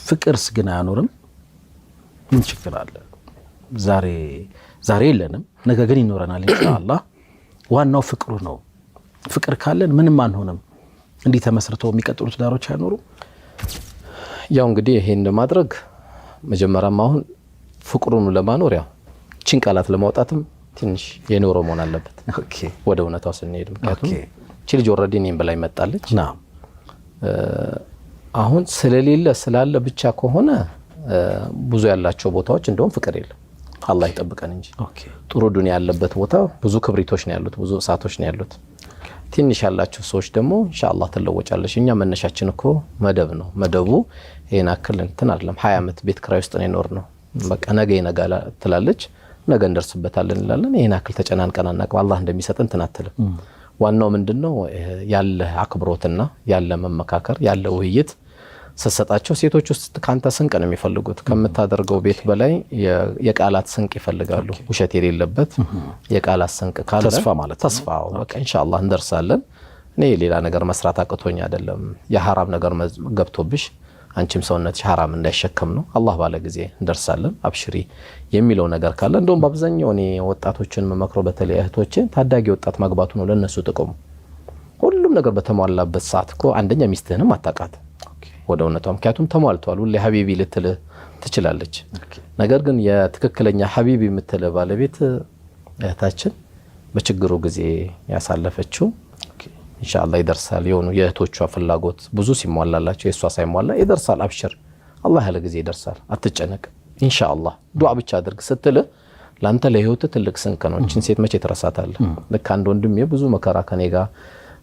ፍቅርስ ግን አያኖርም? ምን ችግር አለ? ዛሬ ዛሬ የለንም፣ ነገ ግን ይኖረናል ኢንሻአላህ። ዋናው ፍቅሩ ነው። ፍቅር ካለን ምንም አንሆንም። እንዲህ ተመስርተው የሚቀጥሉ ትዳሮች አይኖሩም። ያው እንግዲህ ይሄን ለማድረግ መጀመሪያም አሁን ፍቅሩን ለማኖር ያው ችን ቃላት ለማውጣትም ትንሽ የኖረ መሆን አለበት። ወደ እውነታው ስንሄድ ምክንያቱም እቺ ልጅ already እኔም በላይ መጣለች። አሁን ስለሌለ ስላለ ብቻ ከሆነ ብዙ ያላቸው ቦታዎች እንደውም ፍቅር የለም። አላህ ይጠብቀን እንጂ ጥሩ ዱንያ ያለበት ቦታ ብዙ ክብሪቶች ነው ያሉት፣ ብዙ እሳቶች ነው ያሉት። ትንሽ ያላቸው ሰዎች ደግሞ ኢንሻአላህ ትለወጫለሽ። እኛ መነሻችን እኮ መደብ ነው። መደቡ ይሄን አክል እንትን አይደለም። 20 ዓመት ቤት ክራይ ውስጥ ነው የኖርነው። በቃ ነገ ይነጋል ትላለች፣ ነገ እንደርስበታለን እንላለን። ይሄን አክል ተጨናንቀን አናውቅም። አላህ እንደሚሰጠን እንትን አትልም። ዋናው ምንድነው ያለ አክብሮትና ያለ መመካከር ያለ ውይይት ስትሰጣቸው ሴቶች ውስጥ ካንተ ስንቅ ነው የሚፈልጉት። ከምታደርገው ቤት በላይ የቃላት ስንቅ ይፈልጋሉ። ውሸት የሌለበት የቃላት ስንቅ ካለ ተስፋ ማለት ነው። ተስፋ በቃ ኢንሻአላህ እንደርሳለን። እኔ ሌላ ነገር መስራት አቅቶኝ አይደለም፣ የሐራም ነገር ገብቶብሽ አንቺም ሰውነትሽ ሐራም እንዳይሸከም ነው። አላህ ባለ ጊዜ እንደርሳለን፣ አብሽሪ የሚለው ነገር ካለ እንደውም በአብዛኛው እኔ ወጣቶችን መመክረው በተለይ እህቶችን ታዳጊ ወጣት ማግባቱ ነው ለነሱ ጥቅሙ። ሁሉም ነገር በተሟላበት ሰዓት እኮ አንደኛ ሚስትህንም አታውቃት ወደ እውነቷ፣ ምክንያቱም ተሟልቷል። ሁሌ حبيبي ልትልህ ትችላለች። ነገር ግን የትክክለኛ حبيبي የምትልህ ባለቤት እህታችን በችግሩ ጊዜ ያሳለፈችው ኢንሻአላህ ይደርሳል። የሆኑ የእህቶቿ ፍላጎት ብዙ ሲሟላላቸው የእሷ ሳይሟላ ይደርሳል። አብሽር፣ አላህ ያለ ጊዜ ይደርሳል፣ አትጨነቅ፣ ኢንሻአላህ ዱዓ ብቻ አድርግ ስትልህ ላንተ ለህይወት ትልቅ ስንቅ ነው። እችን ሴት መቼ ትረሳታለህ? ልክ አንድ ወንድሜ ብዙ መከራ ከኔ ጋር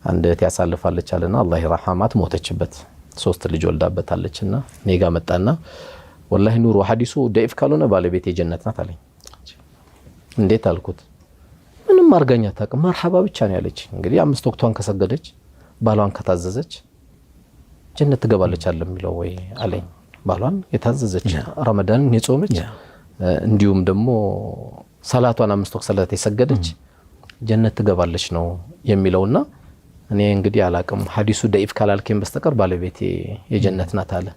አንድ እህት ያሳልፋለች አለና አላህ ይርሐማት ሞተችበት። 3 ልጅ ወልዳበታለችና እኔ ጋር መጣና ወላሂ ኑሩ ሐዲሱ ደኢፍ ካልሆነ ባለቤቴ ጀነት ናት አለኝ። እንዴት አልኩት። ምንም አርጋኝ አታውቅም፣ መርሐባ ብቻ ነው ያለች። እንግዲህ 5 ወቅቷን ከሰገደች ባሏን ከታዘዘች ጀነት ትገባለች አለ የሚለው ወይ አለኝ። ባሏን የታዘዘች ረመዳንን የጾመች እንዲሁም ደግሞ ሰላቷን 5 ወቅት ሰላት የሰገደች ጀነት ትገባለች ነው የሚለውና እኔ እንግዲህ አላቅም ሐዲሱ ደኢፍ ካላልከኝ በስተቀር ባለቤቴ የጀነት ናት አለ።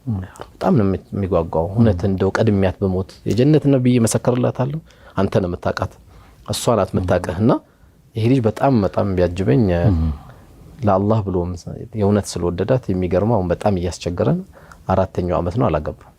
በጣም ነው የሚጓጓው። እውነት እንደው ቀድሚያት በሞት የጀነት ነው ብዬ መሰከርላታለሁ። አንተ ነው የምታውቃት፣ እሷ ናት የምታውቅህና ይሄ ልጅ በጣም በጣም ቢያጅበኝ ለአላህ ብሎ የእውነት ስለወደዳት የሚገርመው አሁን በጣም እያስቸገረን 4ኛው አመት ነው አላገባም።